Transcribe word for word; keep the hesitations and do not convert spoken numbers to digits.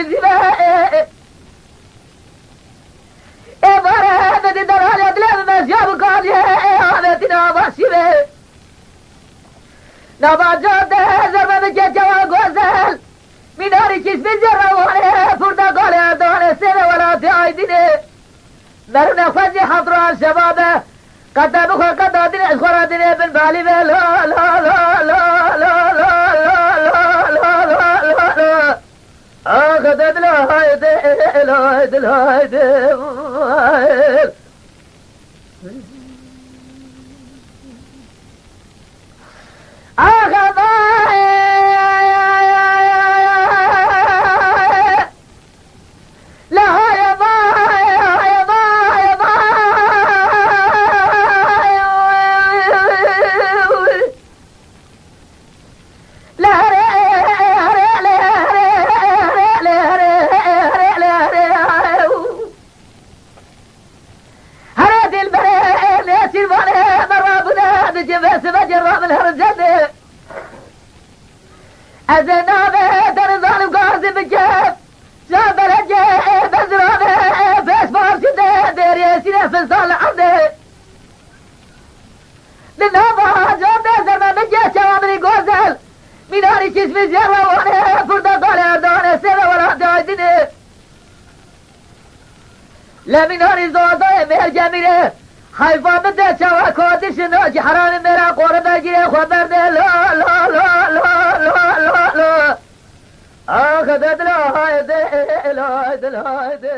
Zîve, ê, ê, ê, bare, bedi derhale dile bi mezya bi kadiye, ê, aveti nava şive. Nava cade, zerbe bi keçewa gozel. Minari kişmi zerre wane, purda gale erdane, seve welate aydine. Merûna xwe jî hevdran şebabe. Qede bixwe qeda dinê, ez xwe re dinê bin balî be. La, la, la. Ah, qede dila haydi, haydi, haydi. Ah, vay. La hay vay, hay vay, hay vay. La here, here, le, here, here, le, here, here, le, here. Here dilbere, nesîr vane, merabune, dicivê sibe cerra min her cende. Ez ê navê te nizanim gazî bikim. Ca belege, bezirane, pêş başî de, deriyê sîne fistan li erdê. Di nava cadê zerme min geçewa minî gozel. Mînarî kişmî zerre wane, purda gale erdane, sêve welatê aydinê. Lemînarî zazayê mêr cemîrê. Heyfa min de çawa kotişin o ki heramî mêra qori bergirê xwe berde. La, la, la. Ah, de dila haydi, la, dila haydi.